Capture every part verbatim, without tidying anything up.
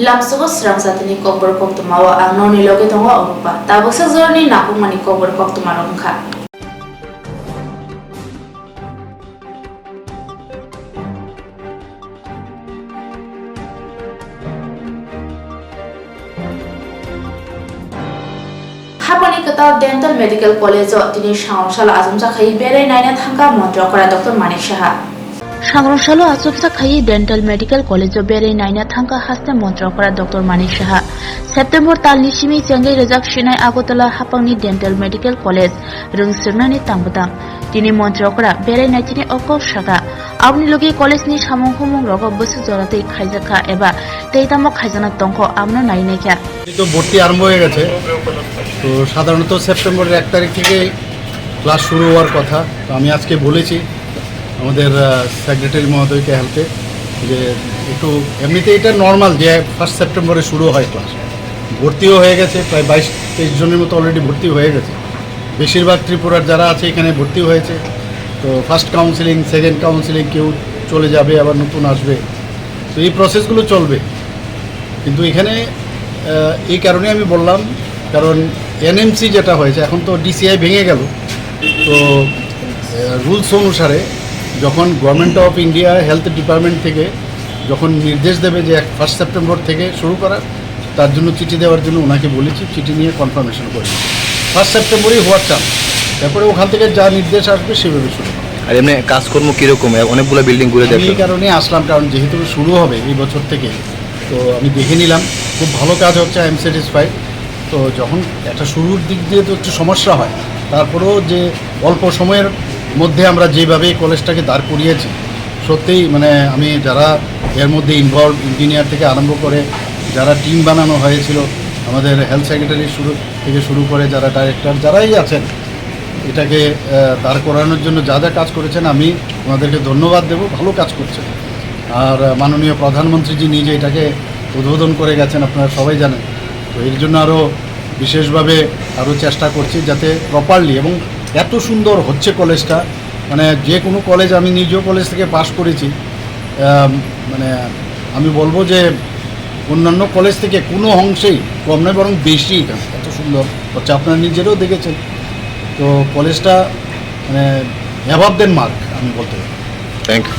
Lamsogo srang jatini kokborok koktwmao ang nokni logi tongo Orupa. Tabuksa jorani nangkukmani kokborok koktwmarok wngkha. Hapani kwtal Dental Medical College-o tini sangrong salo achomsa khai berwi naina thangkha Montri okra Doctor Manik Saha. Sangrong salo achomsa khai Dental Medical College-o berwi naina thangkha haste Montri okra Doctor Manik Saha. September talni simi chengwi rwjak sinai Agartala hapangni Dental Medical College rwng swrwngnani tangbo tang. Tini Montri okra berwi naitini o kok saka. Aboni logi college ni samung humung rogo bwswk jora twi khaijak kha eba tei tamo khaijakna tongkho, abono nai naikha. এই তো ভর্তি আরম্ভ হয়ে গেছে। তো সাধারণত সেপ্টেম্বরের এক তারিখ থেকে ক্লাস শুরু হওয়ার কথা। তো আমি আজকে বলেছি আমাদের সেক্রেটারি মহোদয়কে, হেলথে, যে একটু, এমনিতে এটা নর্মাল যে ফার্স্ট সেপ্টেম্বরে শুরু হয় ক্লাস। ভর্তিও হয়ে গেছে, প্রায় বাইশ তেইশ জনের মতো অলরেডি ভর্তি হয়ে গেছে। বেশিরভাগ ত্রিপুরার যারা আছে এখানে ভর্তি হয়েছে। তো ফার্স্ট কাউন্সেলিং, সেকেন্ড কাউন্সেলিং, কেউ চলে যাবে, আবার নতুন আসবে। তো এই প্রসেসগুলো চলবে। কিন্তু এখানে আহ, এই কারণে আমি বললাম, কারণ এনএমসি যেটা হয়েছে, এখন তো ডিসিআই ভেঙে গেল। তো রুলস অনুসারে যখন government of India health department থেকে যখন নির্দেশ দেবে যে ফার্স্ট সেপ্টেম্বর থেকে শুরু করার, তার জন্য চিঠি দেওয়ার জন্য ওনাকে বলেছি, চিঠি নিয়ে কনফার্মেশন করেছি। ফার্স্ট সেপ্টেম্বরই হওয়ার চান্স। তারপরে ওখান থেকে যা নির্দেশ আসবে সেভাবে শুরু হবে। আর এমনি কাজকর্ম কিরকম? এ-, অনেকগুলো বিল্ডিং ঘুরে আমি এই দেখলাম। কারণে আসলাম, কারণ যেহেতু শুরু হবে এই বছর থেকে, তো আমি দেখে নিলাম, খুব ভালো কাজ হচ্ছে, আই এম স্যাটিসফাইড। তো যখন একটা শুরুর দিক দিয়ে তো একটু সমস্যা হয়, তারপরেও যে অল্প সময়ের মধ্যে আমরা যেভাবে এই কলেজটাকে দাঁড় করিয়েছি, সত্যিই মানে আমি যারা এর মধ্যে ইনভলভ, ইঞ্জিনিয়ার থেকে আরম্ভ করে যারা টিম বানানো হয়েছিল, আমাদের হেলথ সেক্রেটারি শুরু থেকে শুরু করে যারা ডাইরেক্টর যারাই আছেন, এটাকে আহ, দাঁড় করানোর জন্য যা যা কাজ করেছেন, আমি ওনাদেরকে ধন্যবাদ দেব, ভালো কাজ করছেন। আর আহ, মাননীয় প্রধানমন্ত্রীজি নিজে এটাকে উদ্বোধন করে গেছেন, আপনারা সবাই জানেন। তো এর জন্য আরও বিশেষভাবে আরও চেষ্টা করছি যাতে প্রপারলি, এবং এত সুন্দর হচ্ছে কলেজটা, মানে যে কোনো কলেজ, আমি নিজেও কলেজ থেকে পাশ করেছি, আম, মানে আমি বলবো যে অন্যান্য কলেজ থেকে কোনো অংশেই কম নয়, বরং বেশি এখানে এত সুন্দর হচ্ছে, আপনারা নিজেরাও দেখেছেন। তো কলেজটা মানে অ্যাবাভ দ্যান মার্ক আমি বলতে পারি। Thank you.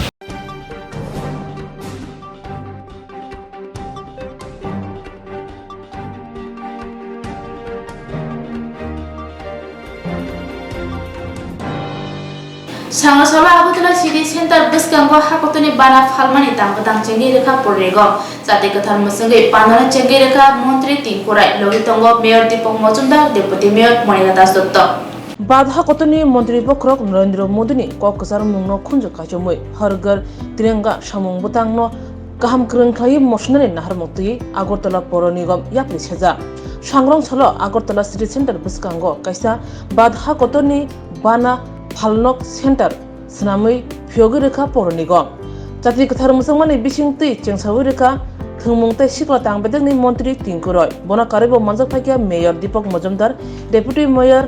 Sangrong salo Agartala City Center bwskango hakotoni bana phalmani tang bwtang chengwi rwkha poronigo. Chati kwthar mwchwngwi pandano chengwi rwkha Montri Tinku Roy, logi tongo Mayor Deepak Majumdar, Deputy Mayor Monika Das Dotto. Bad hakotoni Montri bokhorok Narendra Modini kok kwcharmungno khunju kaichomwi Har Ghar Tiranga samung bwtangno kaham kwrwng khlaiwi mosnani naharmung twiwi Agartala Poro Nigom yapri sejak. Sangrong salo Agartala City Center bwskango kaisa bad hakotoni bana phalnok center swnamwi phiyogwi rwkha Poro Nigom. Chati kwthar mwchangmani bising twi chengsawi rwkha thwngmung tei sikla tang bedekni montri Tinku Roy. Bono karwibo manjak phaikha Mayor Deepak Majumdar, Deputy Mayor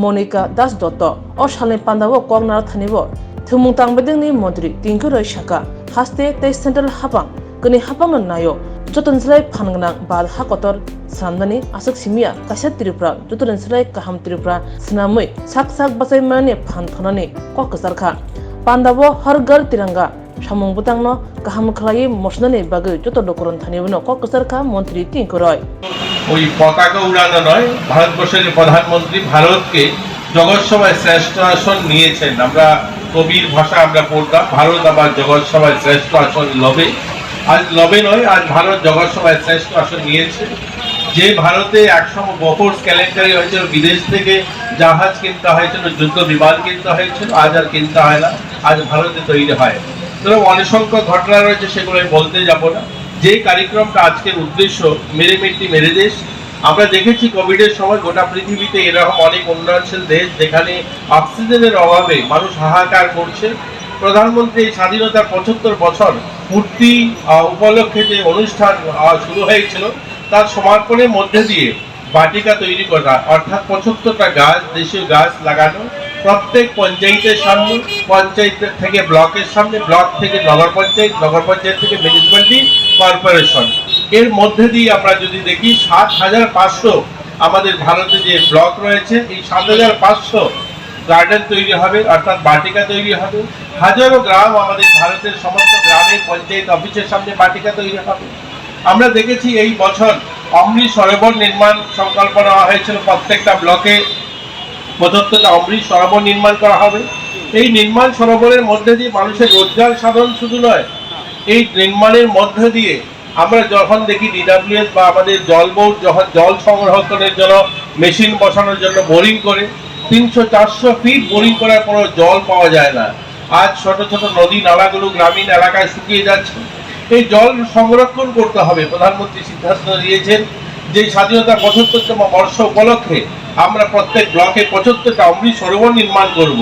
Monika Das Dotto. O salni pandao kok narwkthani bo thwngmung tang bedekni montri Tinku Roy sakha, haste tei central hapang kwnwi hapangno naio. Jotoni slai phan gwnang bad ha kotor swnamnani aswk simiya kaisa Tripura, jotoni slai kaham Tripura swnamwi sak sak bachai manani phan thonani kok kwcharkha. Pandao Har Ghar Tiranga samung bwtangno kaham khlaiwi mosnani bagwi joto lukurok thani bono kok kwcharkha montri Tinku Roy. ওই পতাকা উড়ানো নয়, ভারতবর্ষের যে প্রধানমন্ত্রী ভারতকে জগৎ সভায় শ্রেষ্ঠ আসন নিয়েছেন। আমরা কবির ভাষা আমরা পড়তাম, "ভারত আমার জগৎ সভায় শ্রেষ্ঠ আসন লবে।" আজ লবে নয়, আজ ভারত জগৎ সভায় শ্রেষ্ঠ আসন নিয়েছে। যে ভারতে একসময় বফর্স কেলেঙ্কারি হয়েছিল, বিদেশ থেকে জাহাজ কিনতে হয়েছিল, যুদ্ধ বিমান কিনতে হয়েছিল, আজ আর কিনতে হয় না, আজ ভারতে তৈরি হয়। সুতরাং অনেক সংখ্যক ঘটনা রয়েছে, সেগুলো আমি বলতে যাব না। যে কার্যক্রমটা আজকের উদ্দেশ্য, মেরে মিট্টি মেরে দেশ, আমরা দেখেছি কোভিডের সময় গোটা পৃথিবীতে এরকম অনেক উন্নয়নশীল দেশ যেখানে অক্সিজেনের অভাবে মানুষ হাহাকার করছে। প্রধানমন্ত্রী এই স্বাধীনতার পঁচাত্তর বছর পূর্তি, আহ, উপলক্ষে যে অনুষ্ঠান, আহ, শুরু হয়েছিল, তার সমাপনের মধ্যে দিয়ে বাটিকা তৈরি করা, অর্থাৎ পঁচাত্তরটা গাছ, দেশীয় গাছ লাগানো, প্রত্যেক পঞ্চায়েতের সামনে, পঞ্চায়েত থেকে ব্লকের সামনে, ব্লক থেকে নগর পঞ্চায়েত, নগর পঞ্চায়েত থেকে মিউনিসিপ্যালিটি কর্পোরেশন। এর মধ্যে দিয়ে আমরা যদি দেখি, সাত হাজার পাঁচশো আমাদের ভারতে যে ব্লক রয়েছে, এই সাত হাজার পাঁচশো গার্ডেন তৈরি হবে, অর্থাৎ বাটিকা তৈরি হবে। হাজারো গ্রাম, আমাদের ভারতের সমস্ত গ্রামে পঞ্চায়েত অফিসের সামনে বাটিকা তৈরি হবে। আমরা দেখেছি, এই বছর অমৃত সরোবর নির্মাণ সংকল্প নেওয়া হয়েছিল প্রত্যেকটা ব্লকে। পঁচাত্তরটা অমৃত সরোবর নির্মাণ করা হবে। এই নির্মাণ সরোবরের মধ্যে দিয়ে মানুষের রোজগার সাধন শুধু নয়, এই নির্মাণের মধ্য দিয়ে আমরা যখন দেখি ডিডাব্লিউএস বা আমাদের জল বোর্ড যখন জল সংরক্ষণের জন্য মেশিন বসানোর জন্য বোরিং করে, তিনশো চারশো ফিট বোরিং করার পরও জল পাওয়া যায় না। আজ ছোট ছোট নদী নালাগুলো গ্রামীণ এলাকায় শুকিয়ে যাচ্ছে। এই জল সংরক্ষণ করতে হবে। প্রধানমন্ত্রী সিদ্ধান্ত নিয়েছেন যে স্বাধীনতা পঁচাত্তরতম বর্ষ উপলক্ষে আমরা প্রত্যেক ব্লকে পঁচাত্তরটা অমৃত সরোবর নির্মাণ করব।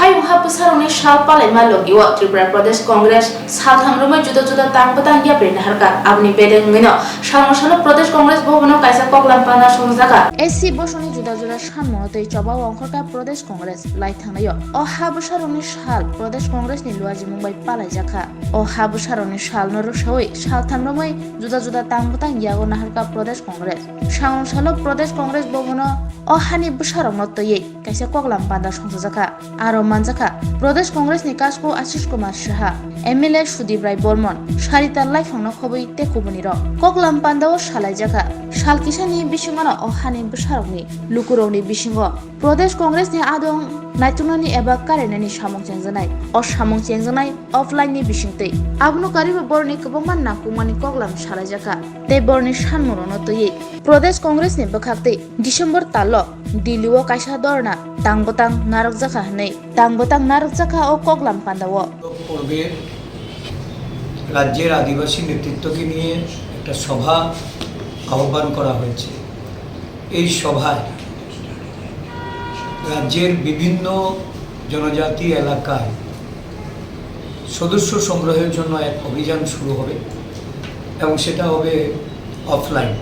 Hayung ha bwsarokni sal palaima logi o Tripura Pradesh Congress saltham romwi juda juda tang bwtang yapri naharkha. Aboni bedeng wngwino salmo salo Pradesh Congress bhabono kaisa koklam panda songjakha. A C bosongni juda juda sanmungno twi choba o ongkhorkha Pradesh Congress lai thangnaio. O ha bwsarokni sal Pradesh Congress ni luajimung bai palaijakha. O ha bwsarokni salno rwsawi saltham romwi juda juda tang bwtang yago naharkha Pradesh Congress. Sango salo Pradesh Congress bhabono o hani bwsarokno twiwi kaisa koklam panda songchajakha. Aro manjakha Pradesh Congress ni kasku Ashish Kumar Saha, M L A Sudip Rai Bormon, Sarita Laiphangno khobwi tei kubunirok. Koklam pandao salaijakha, sal kisani bisingono o hani bwsarokni lukurokni bisingo Pradesh Congress ni adong naituknani eba karainani samung chengjaknai. O samung chengjaknai offline ni bisingtwi. Abono karwibo borokni kwbangma nangkukmani koklam salaijakha tei borokni sanmungrokno twiwi Pradesh Congress ni bwkhaktwi December talo Delhi o kaisa dhorna tang bwtang narwkjakha hwnwi tang bwtang narwkjakha o koklam pandao. পূর্বে রাজ্যের আদিবাসী নেতৃত্বকে নিয়ে একটা সভা আহ্বান করা হয়েছে। এই সভায় রাজ্যের বিভিন্ন জনজাতি এলাকায় সদস্য সংগ্রহের জন্য এক অভিযান শুরু হবে এবং সেটা হবে অফলাইন।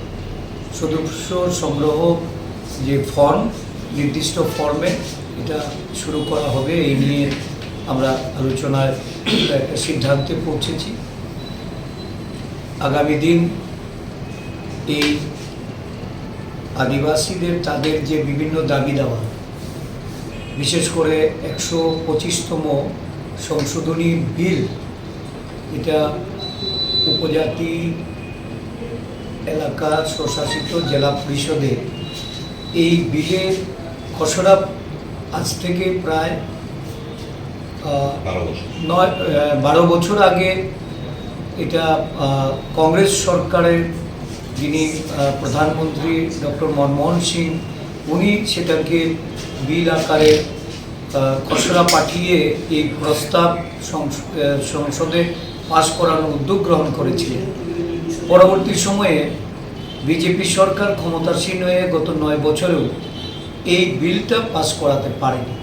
সদস্য সংগ্রহ যে ফর্ম, নির্দিষ্ট ফর্মে এটা শুরু করা হবে, এই নিয়ে আমরা আলোচনার একটা সিদ্ধান্তে পৌঁছেছি। আগামী দিন এই আদিবাসীদের তাদের যে বিভিন্ন দাবি দাওয়া, বিশেষ করে একশো পঁচিশতম সংশোধনী বিল, এটা উপজাতি এলাকা স্বশাসিত জেলা পরিষদে এই বিলের খসড়া আজ থেকে প্রায়, আহ, বারো বছর। নয়, আহ, বারো বছর আগে এটা, আহ, কংগ্রেস সরকারের যিনি, আহ, প্রধানমন্ত্রী ডক্টর মনমোহন সিং, উনি সেটাকে বিল আকারে, আহ, খসড়া পাঠিয়ে এই প্রস্তাব সংস-, আহ, সংসদে পাস করানোর উদ্যোগ গ্রহণ করেছিলেন। পরবর্তী সময়ে বিজেপি সরকার ক্ষমতাসীন হয়ে গত নয় বছরেও এই বিলটা পাস করাতে পারেনি।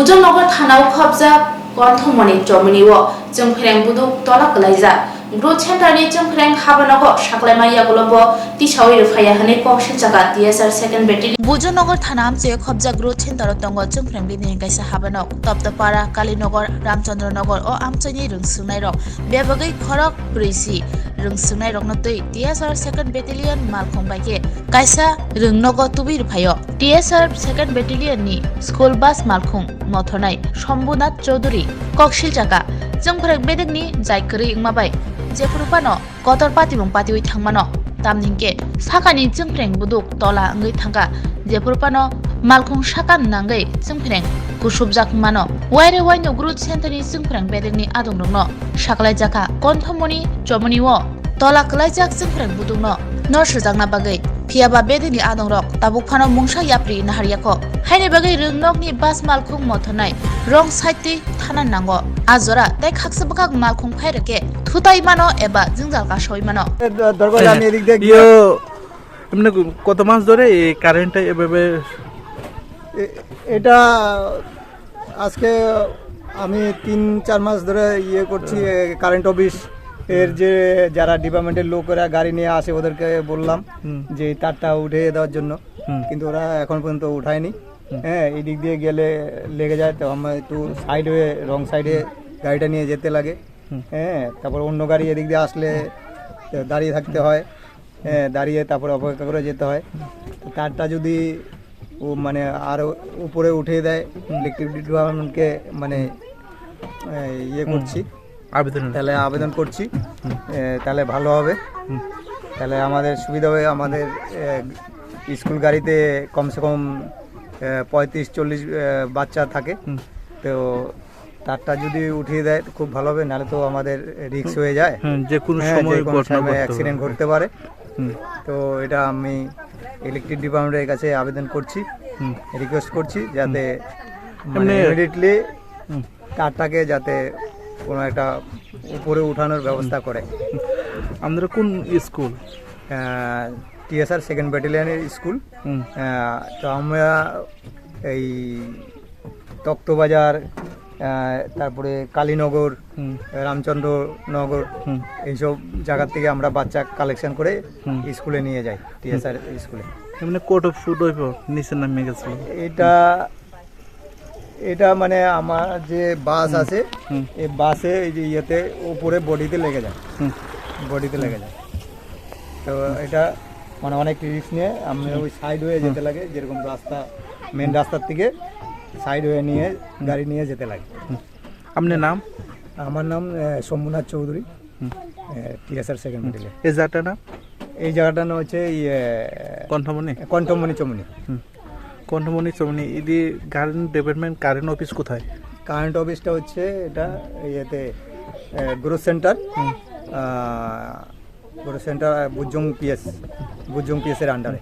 Bujongnagar thanao khopjak Konthomoni chomoni o chwngphreng buduk tola kwlaijak. Growth Center ni chwngphreng habanogo saklaima yagulo bo tisawi rwphaiya hwnwi kok silchaka T S R second battalion. Bujongnagar thana amchoi khopjak Growth Center o tongo chwngphreng bini kaisa habanok. Toptopara, Kalinagar, Ramchandranagar o amchoini rwngswngnairok bebagwi khorok brwi si rwngswngnairokno twi T S R second battalion malkhung bai khe kaisa rwngnogo tubui rwphaio. T S R second battalion ni school bus malkhung mothornai Shambhunath Chowdhury kok silchaka chwngphreng bedekni jai kwrwi wngma bai jephuru phano kotor patimung patiwi thangmano. Tamni hinkhe sakani chwngphreng buduk tola wngwi thangkha, jephuru phano malkhung saka nangwi chwngphreng kusubjak mano. Waire waino Growth Center ni chwngphreng bedekni adongrokno saklaijakha Konthomoni chomoni o tola kwlaijak chwngphreng budukno nor swijakna bagwi. Phiyaba bedekni adongrok tabuk phano mungsa yapri naharya kho. Haini bagwi rwngnokni bus malkhung mothornai wrong side twi thana nango. A jora tei khaksa bwkhak malkhung phai rwkhe thutai mano eba jwngjal kasaui mano. এ, দ-, দরকার আমি এদিক দিয়ে গিয়ে ইয়ো, এমনি কত মাস ধরে এই কারেন্টটা এভাবে? এ-, এটা আজকে আমি তিন চার মাস ধরে ইয়ে করছি, এ, কারেন্ট অফিস এর যে যারা ডিপার্টমেন্টের লোকেরা গাড়ি নিয়ে আসে ওদেরকে বললাম হুম। যে এই তারটা উঠিয়ে দেওয়ার জন্য, হুম। কিন্তু ওরা এখন পর্যন্ত উঠায়নি। হুম। হ্যাঁ, এই দিক দিয়ে গেলে লেগে যায়, তো আমরা একটু সাইড হয়ে, রং সাইডে গাড়িটা নিয়ে যেতে লাগে। হুম। হ্যাঁ, তারপর অন্য গাড়ি এদিক দিয়ে আসলে তো দাঁড়িয়ে থাকতে হয়। হ্যাঁ, দাঁড়িয়ে তারপরে অপেক্ষা করে যেতে হয়। তো তারটা যদি ও মানে আরো উপরে উঠিয়ে দেয়, হুম। ইলেকট্রিক ডিপার্টমেন্টকে মানে, এ, ইয়ে হুম। করছি। আবেদন। তাহলে আবেদন করছি। হুম। এ, তাহলে ভালো হবে। হুম। তাহলে আমাদের সুবিধা হবে, আমাদের, এ, স্কুল গাড়িতে কমসে কম, এ, পঁয়ত্রিশ চল্লিশ, এ, বাচ্চা থাকে। হুম। তো তারটা যদি উঠিয়ে দেয় তো খুব ভালো হবে, নাহলে তো আমাদের রিস্ক হয়ে যায়। হ্যাঁ, যে কোনো হ্যাঁ, যে সময় কোনো ঘটনা সময় ঘটতে অ্যাক্সিডেন্ট পারে। ঘটতে পারে। হুম। তো এটা আমি ইলেকট্রিক ডিপার্টমেন্টের কাছে আবেদন করছি, হুম। রিকোয়েস্ট করছি যাতে হুম। মানে এমনি ইমিডিয়েটলি হুম। তারটাকে যাতে কোনো একটা উপরে উঠানোর ব্যবস্থা করে। আপনারা কোন স্কুল? আহ, টিএসআর সেকেন্ড ব্যাটালিয়নের স্কুল। হুম। আহ, তো আমরা এই তক্তবাজার, আহ, তারপরে কালীনগর, হুম। রামচন্দ্রনগর, হুম। এইসব জায়গা থেকে আমরা বাচ্চা কালেকশন করে হুম। স্কুলে নিয়ে যাই, হুম। টিএসআর স্কুলে। এমনি কত ফুট হইব নিচে নামে গেছিল? এটা, এটা মানে আমার যে বাস হুম। আছে, হুম। এই বাসে এই যে ইয়েতে উপরে বডিতে লেগে যায়, হুম। বডিতে হুম। লেগে যায়। তো এটা মানে অনেক রিস্ক নিয়ে আমরা হুম। ওই সাইড হয়ে হুম। যেতে লাগে, যেরকম রাস্তা, মেন হুম। রাস্তার থেকে সাইড হয়ে নিয়ে হুম। গাড়ি নিয়ে যেতে লাগে। হুম। আপনার নাম? আমার নাম, আহ, শম্ভুনাথ চৌধুরী, হুম। আহ, টিএসআর সেকেন্ড হুম। ব্যাটালিয়ন। এই জায়গাটার নাম? এই জায়গাটার নাম হচ্ছে ইয়ে, কণ্ঠমণি? কণ্ঠমণি চমনি। হুম। কণ্ঠমণি চমনি, এদি গার্ডেন ডেভেলপমেন্ট কারেন্ট অফিস কোথায়? কারেন্ট অফিসটা হচ্ছে এটা ইয়েতে, আহ, গ্রোথ সেন্টার, হুম। আহ, গ্রোথ সেন্টার, আহ, বুজং পিএস, বুজং পিএস এর আন্ডারে।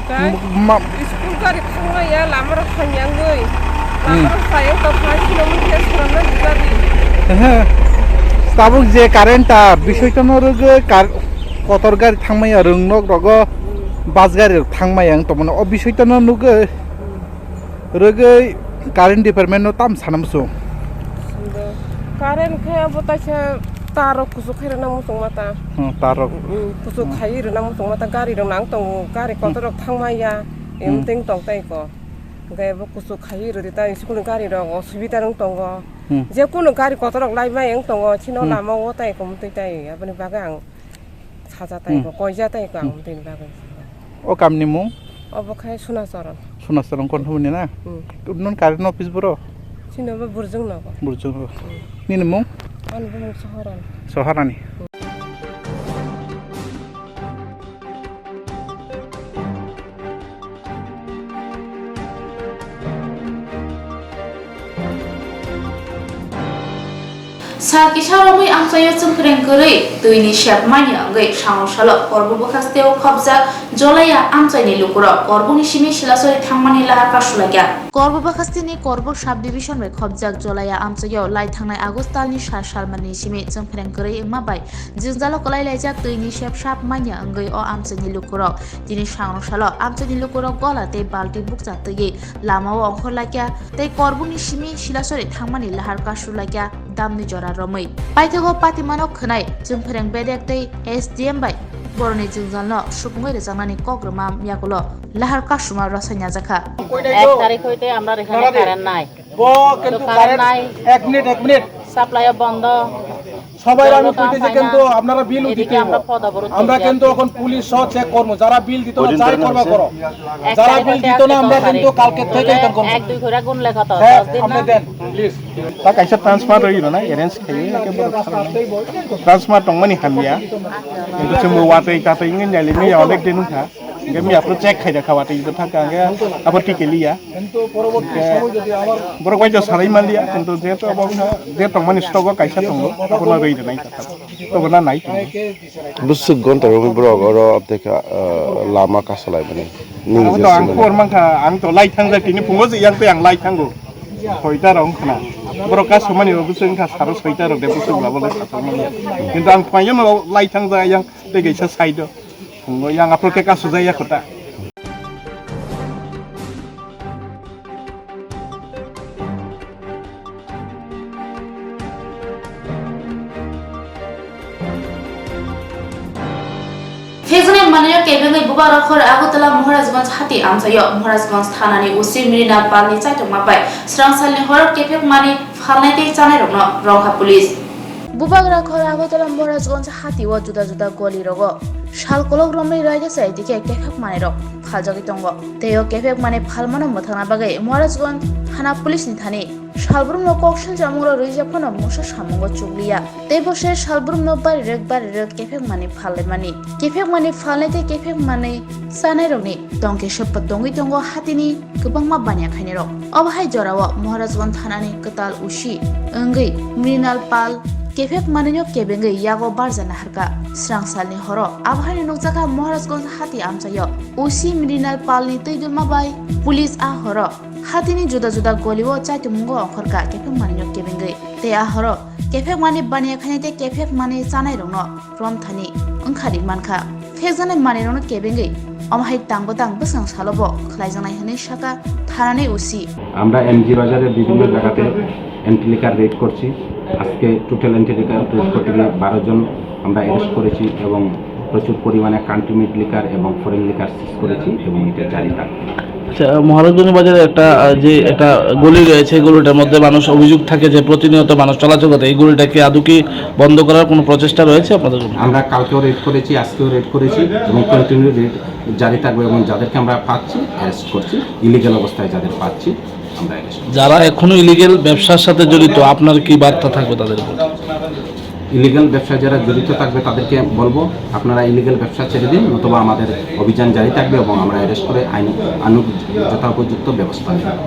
Tei ma- school gari thangmaya, lamarok hamyangwi, hmm, lamarok sayang tongkha, swnamwi khe swnamna bujadi. Ehe. Tabuk je current ta bisoi tono rwgwi kar-, kotor gari thangmaya, rwngnok rogo bus gari rok thangmaya wng tongmani, o bisoi tono nugwi rwgwi current department no tam sana muchung. Current khe abo taisa tar rok kuchuk khe rwna muchung mata. Hmm, tar rok. Hmm, kuchuk hmm, khai rwna muchung mata, gari rok nang tongo, gari hmm, kotor rok thangmaya, hmm, emteng tong tai ko. Hwnkhe bo kuchuk khai rwdi ta school ni gari rok osubida wng tongo. Hmm. Je kunu gari kotor rok lai bai wng tongo, chino hmm, lama o tai ko mtwi tai, aboni bagwi ang saja tai hmm, ko, koija tai ko ang hmm, mtwi ni bagwi. O kamni mung? Obo khai Sunacharan. Sunacharan Konthomoni na? Hmm. Nun current office boro? Chini obo Burjung nogo. Burjung nogo. Hmm. Nini mung? Ani bumung Sohoran. Sohorani. Sal kisa romwi amchaio chwngphreng kwrwi twini sep manya wngwi sangrwng salo Korbuk bwkhasteo khopjak Jolaya amchaini lukurok Korbukni simi Silasori thangmani lahar kasulaikha. Korbuk bwkhasteni Korbuk sub division bai khopjak Jolaya amchaio lai thangnai August talni sa salmani simi chwngphreng kwrwi wngma bai jwngjalo kwlai laijak twini sep sap manya wngwi o amchaini lukurok tini sangrwng salo amchaini lukurok gola tei balti bukcha twiwi lamao ongkhorlaikha tei Korbukni simi Silasori thangmani lahar kasulaikha damni jora romwi. Paithago patimano khwnai chwngphreng bedek tei S D M bai boroni jwngjalno supungwi rwjaknani kok rwma yakulo lahar kasuma rwsai najakha. এক তারিখ হইতে আমরা এখানে কারেন্ট নাই। ও, কিন্তু তো current current নাই। এক মিনিট, এক মিনিট। সাপ্লাইও বন্ধ। সবাই আমি জল তো কইতেছি, পাই কিন্তু না। আপনারা বিল এদিকে দিতে আমরা হবে। পদ অবরোধ আমরা করছি কিন্তু এখন। এখন পুলিশ সহ চেক করবো, যারা বিল দিত না, ওই দিন যাই ধরে করবা নিয়েছে। করো। এক যারা তারিখ বিল হইতে দিত না, আজকে আমরা দশ কিন্তু তারিখ। কালকে থেকে তাহলে এটা করবো। এক দুই করে গুনলে কত? হ্যাঁ, দশ দিন আপনি না? দেন, please. Ta kaisa transformer rwino na, arrange khayo, hwnkhe borok salai transformer tongmani hamya. Kintu chwngbo watwi tatwi wngwi nailai maya, onek din wngkha. Hwnkhe maya phuru check khai da kha watwi, bo thangkha hwnkhe abo tikiliya. Hwnkhe borok bai salai manliya, kintu jehetu abo wngkha, je tongmani stock o kaisa tongo, abono rwi rwnai kha. Tobo na nai tongo. Bwswk gonta romwi borok oro tei kha, ah, lama kasalaimani. Abo to ang khobor mankha, ang to lai thangjak, tini phungo je yang tei ang lai thango. Soita rok wngkhana. Borok kasumani rok bwswk wngkha saro soita rok de bwswk labo le satok manya. Kintu ang phaiyo no lai thangjak yang tei kaisa side o. Phungo yang aphuru khe kasujak ya khota. Phekjaknai manwirok kebengwi Bubagrakhor Agartala Maharajganj hati amchaio Maharajganj thanani O C Mrinal Palni chaitokma bai srangsalni horo kephekmani phalnai tei chanairokno rwngkha police. Bubagrakhor Agartala Maharajganj hatio juda juda golirogo sal kolok romwi raida chai dikhe kephek manwirok phaljagwi tongo. Tei o kephek manwi phalmano mwthangna bagwi Maharajganj thana police ni thani salbrumno kok salchamungrok rwijak phano mungsa samungo chukliya. Tei bo se salbrumno bari rwk bari rwk kephek manwi phallaimani. Kephek manwi phalnai tei kephek manwi chanairokni tongkhe seppo tongwi tongo hatini kwbangma baniya khainairok. Obo hai jorao Maharajganj thanani kwtal O C wngwi Mrinal Pal kephek manwino kebengwi yago barja naharkha. Srangsalni horo abo haino nukjakha Maharajganj hati amchaio O C Mrinal Palni twidulma bai police a horo hatini juda juda golio chaitumungo ongkhorkha kephek manwino kebengwi. Tei a horo kephek manwi baniya khainai tei kephek manwi chanairokno romthani wngkhani mankha. Phekjaknai manwirokno kebengwi omo hai tang bwtang bwskang salobo khlaijaknai hwnwi sakha thanani O C. আমরা এমজি বাজারে বিভিন্ন জায়গাতে anti liquor red করছি। আজকে total anti liquor red করতে গিয়ে বারো জন আমরা অ্যারেস্ট করেছি এবং প্রচুর পরিমাণে কান্ট্রি মেড লিকার এবং ফরেন লিকার সিজ করেছি এবং এটা জারি থাকবে। আচ্ছা, মহারাজগঞ্জ বাজারে একটা, আহ, যে একটা গলি রয়েছে, এই গলিটার মধ্যে মানুষ অভিযোগ থাকে যে প্রতিনিয়ত মানুষ চলাচল করে, এই গলিটাকে আদৌ কি বন্ধ করার কোনো প্রচেষ্টা রয়েছে আপনাদের? আমরা কালকেও রেড করেছি, আজকেও রেড করেছি এবং কন্টিনিউ রেড জারি থাকবে এবং যাদেরকে আমরা পাচ্ছি অ্যারেস্ট করছি, ইলিগ্যাল অবস্থায় যাদের পাচ্ছি আমরা অ্যারেস্ট করছি। যারা এখনো ইলিগ্যাল ব্যবসার সাথে জড়িত, আপনার কি বার্তা থাকবে তাদের উপর? ইলিগ্যাল ব্যবসায় যারা জড়িত থাকবে তাদেরকে বলবো, আপনারা ইলিগ্যাল ব্যবসা ছেড়ে দিন, নতুবা আমাদের অভিযান জারি থাকবে এবং আমরা অ্যারেস্ট করে আইন আনুগ যথোপযুক্ত ব্যবস্থা নেব।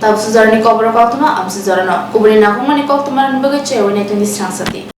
Tabsu jorani kokborok koktwma amsu jorano kubuni nakhungmani koktwma rwna bagwi chaywi naitongdi srangsati.